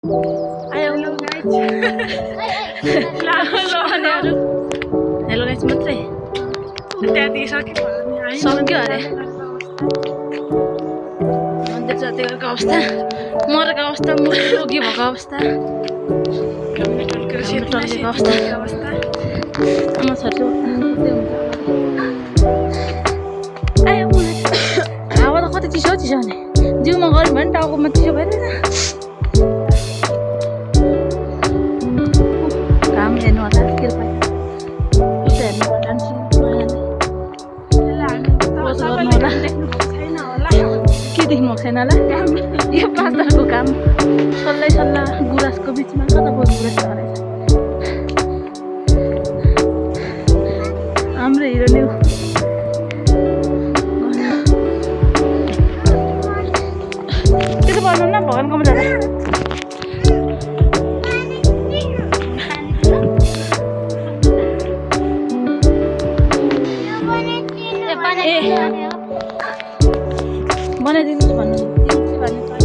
hello guys मात्रै त्यहाँदेखि सक्यो अरे मन्दिर जातिको अवस्था मरेको अवस्था मुटु रोगी भएको अवस्था टल्केको अवस्था आमा छोरी हावा त कति चिसो चिसो भने जिउमा गऱ्यो भने टाउकोमा चिसो भइरहेछ घाम हेर्नु होला कृपया उता हेर्नु होला के देख्नु छैन होला यो पास्टरको काम सल्लाह गुराँसको बिचमा कता गयो गुराँस रहेछ हाम्रो हिरो न्यु त्यसो भन्नु न भगवान्कोमा जाँदा बनाइदिनुहोस् भन्नु